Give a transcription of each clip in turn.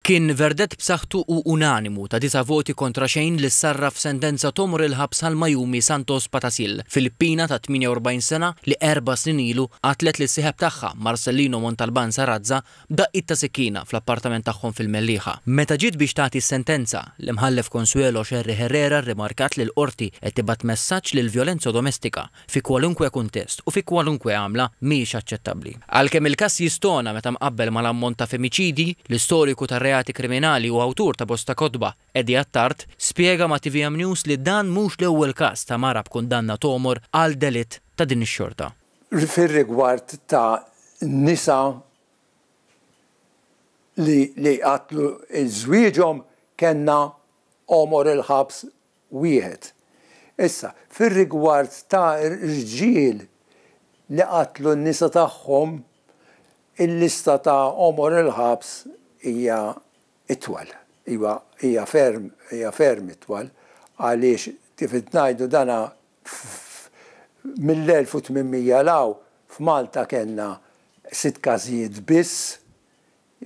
Kien verdett b'saħħtu u unanimu ta' disa' voti kontra xejn li ssarraf f'sentenza t'għomor il-ħabs għal Mayumi Santos Patasil, Filippina ta' 48 sena li erba' snin ilu qatlet lis-sieħeb tagħha, Marcelino Montalban Sarazza, b'daqqiet ta' sikkina fl-appartament tagħhom fil-Mellieħa. Meta ġiet biex tagħti s-sentenza, l-Imħallef Consuelo Scerri Herrera rrimarkat li l-Qorti qed tibgħat messaġġ li l-vjolenza domestika, fi kwalunkwe kuntest u fi kwalunkwe għamla, mhijiex aċċettabbli. Għalkemm il-każ jistona meta mqabbel mal-ammont ta' femiċidji, l-istoriku tar-reati kriminali u awtur ta' bosta kotba, Eddie Attard, spjega ma' tvm News li dan mhux l-ewwel każ ta' mara b'kundanna t'għomor għal delitt ta' din ix-xorta. Fir-rigward ta' nisa li li qatlu 'l żwieġhom kellna għomor il-ħabs wieħed. Issa, fir-rigward ta' rġiel li qatlu n-nisa tagħhom, il-lista ta' għomor il-ħabs hija itwal. Iva, hija ferm, hija ferm itwal, għaliex kif qed ngħidu dana mill-1800 'l hawn f'Malta kellna sitt każijiet biss,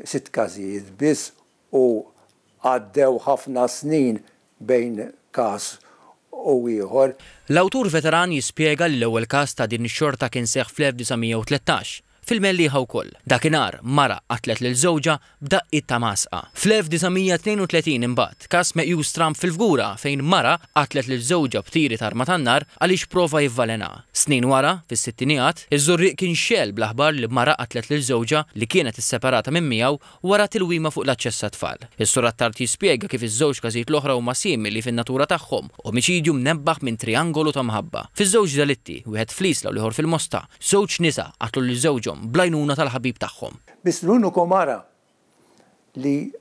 sitt każijiet biss u għaddew ħafna snin bejn każ u ieħor. L-awtur veteran jispjega li l-ewwel każ ta' din ix-xorta kien seħħ fl-1913, fil-Mellieħa wkoll. Dakinhar, mara qatlet lil żewġha b'daqqiet ta' mgħasqa. Fl-1932 imbagħad, każ meqjus stramb fil-Fgura fejn mara qatlet lil żewġha b'tiri t'arma tan-nar għaliex prova jivvalenaha. Snin wara, fis-sittinijiat, iż-Żurrieq kien xegħel bl-aħbar li mara qatlet lil żewġha li kienet isseparata minn miegħu wara tilwima fuq l-aċċess għat-tfal. Is-Sur Attard jispjega kif iż-żewġ każijiet l-oħra huma simili fin-natura tagħhom, omiċidju mnebbaħ minn triangolu ta' mħabba. Fiż-żewġ delitti, wieħed fl-Isla u l-ieħor fil-Mosta, żewġ nisa qatlu lil żewġhom bl-għajnuna tal-ħabib tagħhom. Biss l-uniku mara li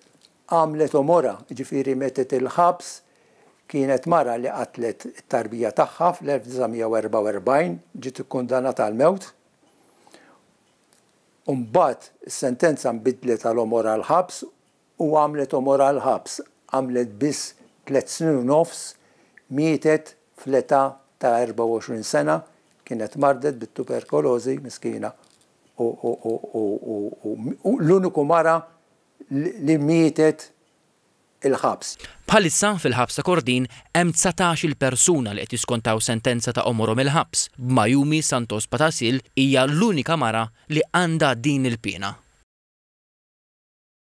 għamlet għomorha, jiġifieri metet il-ħabs, kienet mara li qatlet it-tarbija tagħha fl-1944, ġiet ikkundannata għall-mewt. U mbagħad is-sentenza nbidlet għal għomorha l-ħabs u għamlet għomorha l-ħabs. Għamlet biss tliet snin u nofs, mietet fl-età ta' 24 sena, kienet mardet bit-tuberkolożi, miskina, u l-uniku mara li mietet il-ħabs. Bħalissa, fil-ħabs ta' Kordin hemm 19-il persuna li qed jiskontaw sentenza ta' għomorhom il-ħabs, b'Mayumi Santos Patasil hija l-unika mara li għandha din il-piena.